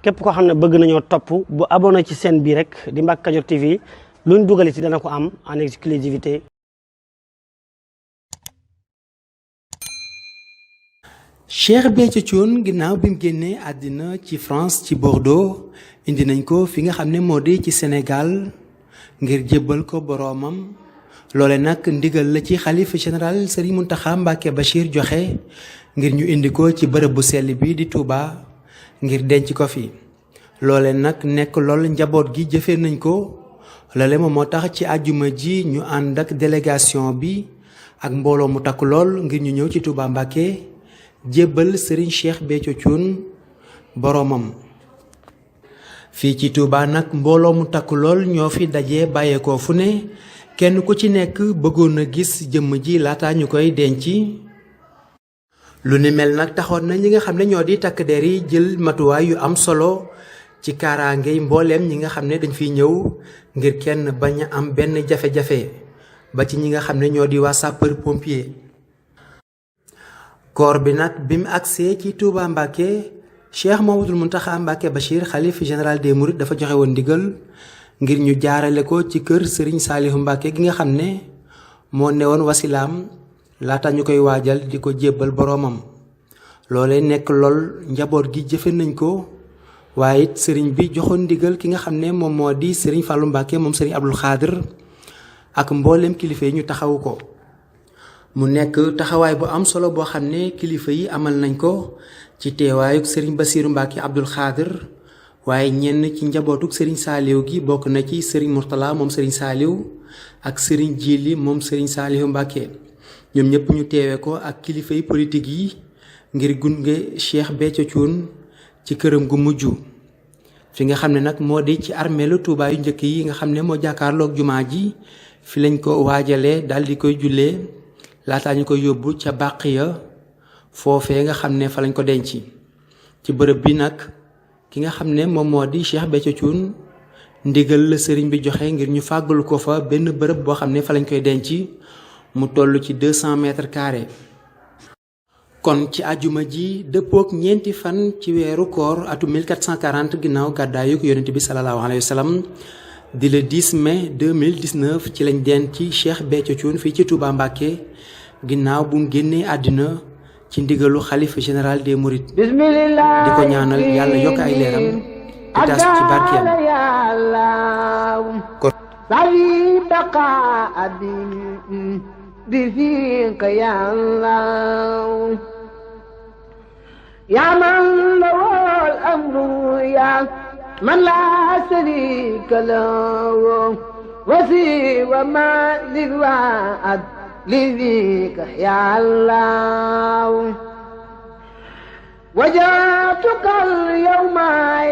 képp koo xam ne bëgg nañoo topp bu abonné ci chaîne bi rek di Mbacke Kadior TV luñ dugal ci dana ko am en exclusivité. Cheikh Béthio Thioune ginnaaw bi mu génnee àddina ci France ci Bordeaux indi nañ ko fi nga xam ne moo di ci Sénégal ngir jébbal ko boroomam loole nag ndigal la ci xalifa général Serigne Mountakha Mbacké Bachir joxe ngir ñu indi ko ci bërëb bu sell bi di Touba ngir denc ko fi loole nag nekk lool njaboot gi jëfee nañ ko loole moom moo tax ci àjjuma ji ñu ànd ak délégation bi ak mbooloo mu takk lool ngir ñu ñëw ci Touba Mbacké jébbal Serigne Cheikh Béthio Thioune boroomam fii ci Touba nag mbooloo mu takk lool ñoo fi dajee bàyyeekoo fu ne kenn ku ci nekk bëggoon a gis jëmm ji laata ñu koy denc lu ni mel nag taxoon na ñi nga xam ne ñoo di takk der yi jël matuwaay yu am solo ci kaaraangey mbooleem ñi nga xam ne dañ fiy ñëw ngir kenn bañ a am benn jafe-jafe ba ci ñi nga xam ne ñoo di waa sapeur pompier. koor bi nag bi mu agsee ci Touba Mbacké Cheikh Mouhamadoul Mountakha Mbacké Bachir xalif général des Mourides dafa joxe woon ndigal ngir ñu jaarale ko ci kër Serigne Saliou Mbacké gi nga xam ne moo newoon wasilaam laata ñu koy waajal di ko jébbal boroomam loolee nekk lool njaboot gi jëfe nañ ko waaye it sëriñ bi joxoon ndigal ki nga xam ne moom moo di Serigne Fallou Mbacké moom Serigne Abdoul Khadir ak mbooleem kilifa yi ñu taxawu ko mu nekk taxawaay bu am solo boo xam ne kilifa yi amal nañ ko ci teewaayuk Serigne Bassirou Mbacké Abdoul Khadir waaye ñenn ci njabootuk Serigne Saliou gi bokk na ci Serigne Mourtala moom Serigne Saliou ak Serigne Djili moom Serigne Saliou Mbacké ñoom ñëpp ñu teewe ko ak kilifa yi politique yi ngir gunge Cheikh Béthio Thioune ci këram gu mujj fi nga xam ne nag moo di ci armeelu Touba yu njëkk yi nga xam ne moo jàkkaarloog jumaa ji fi lañ ko waajalee daal di koy jullee laataa ñu koy yóbbu ca Baqiya foofee nga xam ne fa lañ ko denc ci bërëb bi nag ki nga xam ne moom moo di Cheikh Béthio Thioune ndigal la sëriñ bi joxe ngir ñu fàggul ko fa benn bërëb boo xam ne fa lañ koy denc mu toll ci 200 mètres carrés. kon ci àjjuma ji dëppook ñeenti fan ci weeru koor atum 1440 ginnaaw gàddaayuk yonent bi salallaahu alayhi wa sallam di le 10 mai 2019 ci lañ denc ci Cheikh Béthio Thioune fii ci Touba Mbacké ginnaaw bu mu génnee àddina ci ndigalu xalifa général des Mourides di ko ñaanal yàlla yokk ay leeram di tas ci barkeem بفيك يا الله يا من له الأمر يا من لا شريك له وسوى ما للوعد لذيك يا الله وجاتك اليوم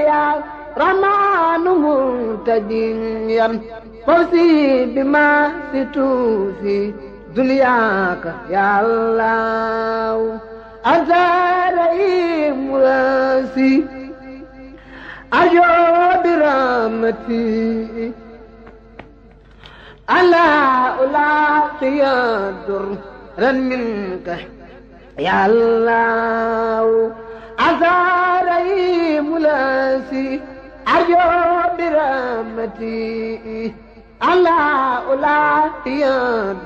يا رمان منتجيا فوزي بما ستوفي دنياك يا الله أنت رئيم راسي أرجو برحمتي ألا ألاقي درا منك يا الله أنت رئيم راسي أرجو برحمتي ألا ألاقي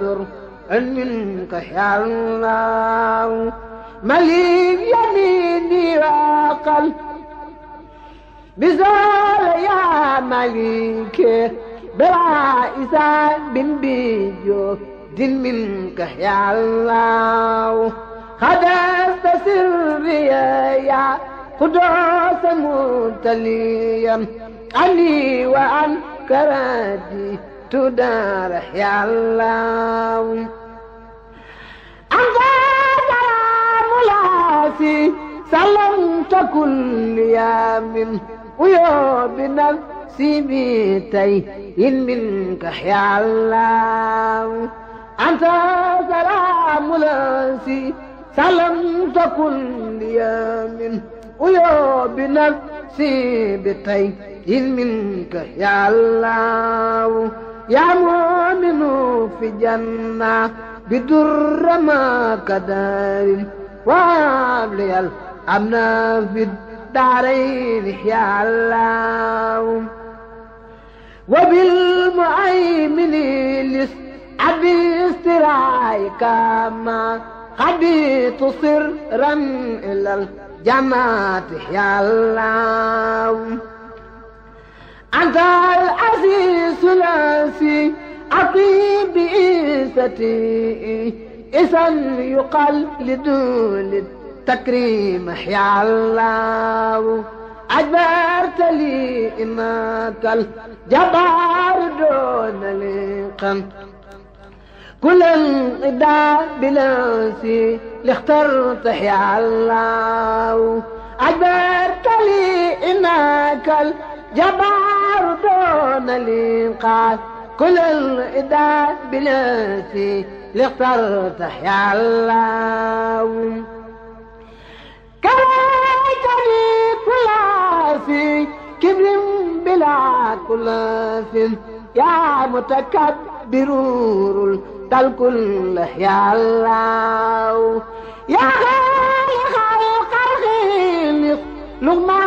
درا منك يا الله مليك يميني وقل بزول يا مليك بلا إسان بن بيجو دين منك يا الله خدست سري يا قدوس متليا عني وعن كرادي تدار يا الله أنت سلام لاسي سلمت كل يوم ويوم بنفسي بيتي منك يا الله أنت سلام لاسي سلمت كل يوم ويوم بنفسي بيتي منك يا الله يا مؤمن في جنة بدر ما كدار وابلي الأمن في الدارين يا الله وبالمؤمن لس عبي استرايك ما خبيت سرا إلى الجماعة يا الله أنت العزيز الأسي عقيب إيستي إذا يقال لدول التكريم يا الله أجبرت لي إنك الجبار دون لقم كل انقضاء بلاسي اللي اخترت يا الله أجبرت لي إنك الجبار دون الإنقاذ كل الإداء بلاسي اللي اخترت يا الله كرهتني كل في كبر بلا كل في يا متكبر الكل يا الله يا خالق الخلق لما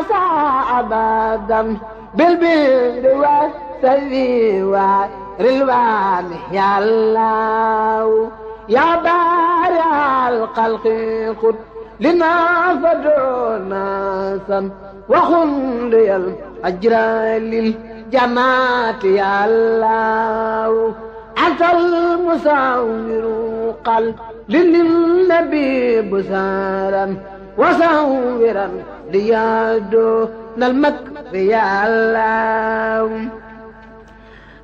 أساء أبدا بالبر والسلي والرلوان يا الله يا بارع الخلق خذ لنا فدعونا سم وخلي الأجر للجماعة يا الله أنت المصور قل للنبي بسارا وصورا ليادون المكر يا الله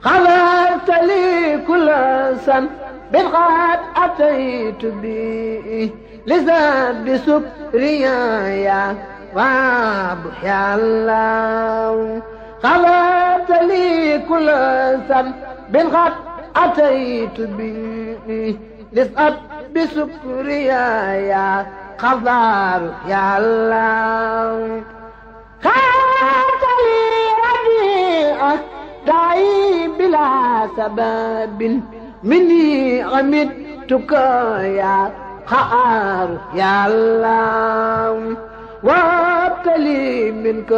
خلقت لي كل سن بالغاد أتيت به لزاد سكريا يا وابح يا الله خلقت لي كل سن بالغاد أتيت به لزاد بسكريا يا خضار يا الله خلقت لي ربيعك داعي بلا سبب مني غمدتك يا خار يا الله وابتلي منك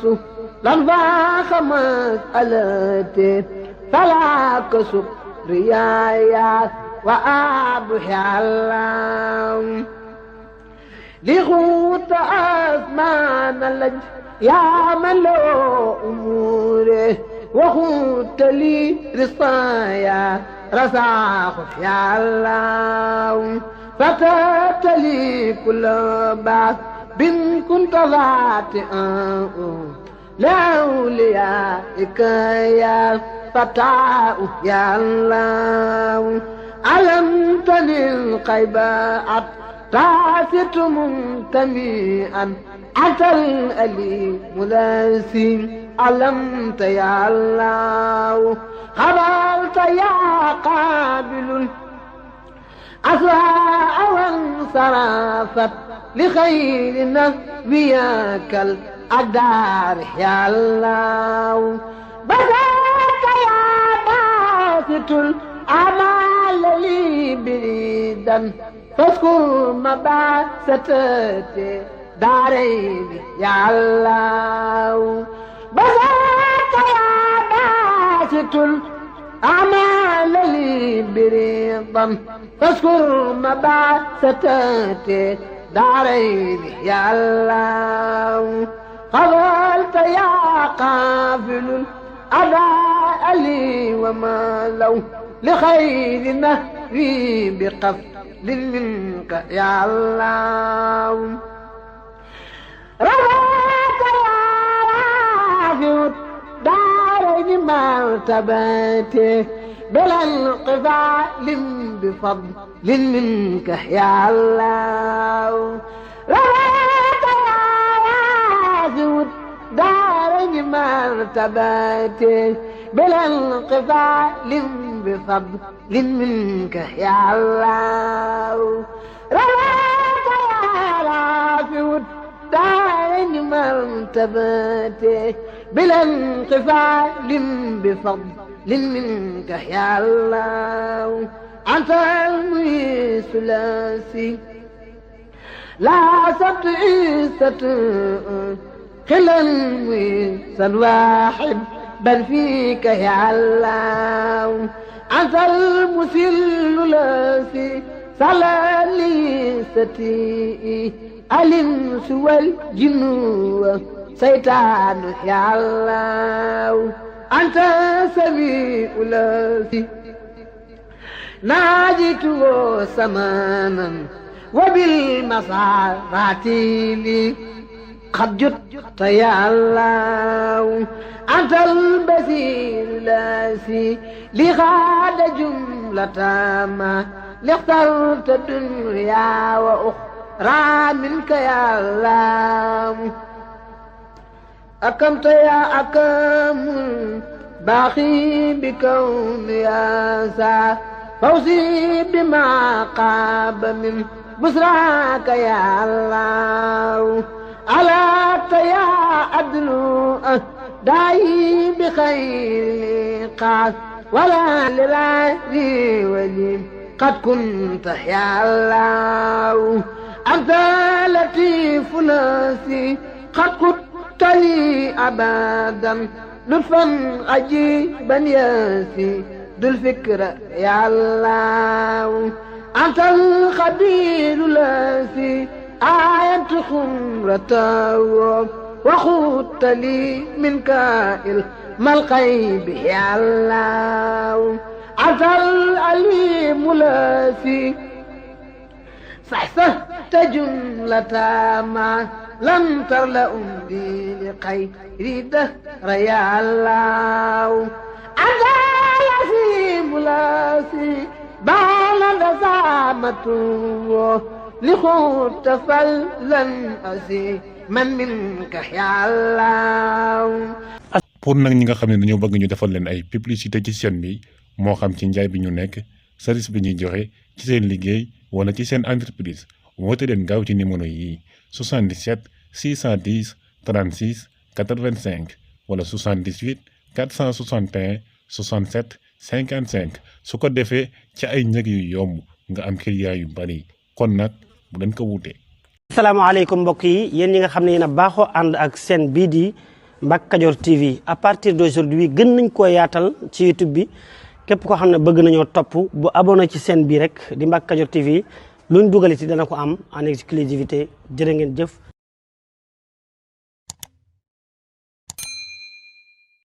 سهلا فاخ مسألتي فلا كسب ريايا وأبح يا الله لغوت أزمان اللج يا من له أموره وخوت لي رصايا رزاق يا الله فتات لي كل بعث بن كنت ذاتئا لأوليائك يا فتاة يا الله علمتني القيبات تعثت منتميئا أتى الأليم لاسي علمت يا الله خبرت يا قابل أسواء وانصرفت لخير نبيك الأدار يا الله بذاك يا باسط الأعمال لي بريدا فاذكر مباستي دارين يا الله بذاك يا باسط الأعمال لي بريدا فاذكر مباستي دارين يا الله قبلت يا قافل الأداء لي وما لو لخير نهري بقفل منك يا الله رضاك يا رافع دارين مرتبتي بلا انقفال بفضل منك يا الله رضاك يا رافع دارين مرتبتي بلا انقفال بفضل منك يا الله رضاك يا رافع دارين مرتبتي بلا انقفال بفضل منك يا الله أنت المثلثي لا سبت عيسة خلا ويسا واحد بل فيك يا الله أنت المسل لاسي سلالي ستي الإنس والجن سيطان يا الله أنت سميع لاسي ناجيت سمانا وبالمسارات لي قد جدت يا الله أنت البصير لاسي لغاد جملة ما لاخترت الدنيا وأخرى منك يا الله أكمت يا أكم باقي بكون يا سا فوزي بما قاب من بسراك يا الله ألا يا أدنو داعي بخير قاس ولا للعدي ولي قد كنت يا الله أنت لطيف ناسي قد كنت لي أبدا لطفا عجيبا ياسي ذو الفكرة يا الله أنت الخبير لاسي آية خمرة وخدت لي من كائل ما الغيب يا الله أنت العليم لاسي صحصحت جملة ما لم تر لأمدي لخير دهر يا الله أنت العظيم لاسي بعلن زعمته لخوت فلن أسي من منك يا الله. pour nag ñi nga xam ne dañoo bëgg ñu defal leen ay publicité ci chaîne bi moo xam ci njaay bi ñu nekk service bi ñuy joxe ci seen liggéey wala ci seen entreprise woote leen gaaw ci numéro yi 77 610 36 85 wala 78 461 67 55 su ko defee ci ay njëg yu yomb nga am client yu bari kon nag bu leen ko wutee. asalaamaaleykum mbokk yi yéen ñi nga xam ne yéen a baaxoo ànd ak seen bii di Mbacke Kadior TV à partir d'aujourd'hui gën nañ koo yaatal ci YouTube bi képp koo xam ne bëgg nañoo topp bu abonné ci seen bii rek di Mbacke Kadior TV luñ dugaliti dana ko am en exclusivité jërë ngeen jëf.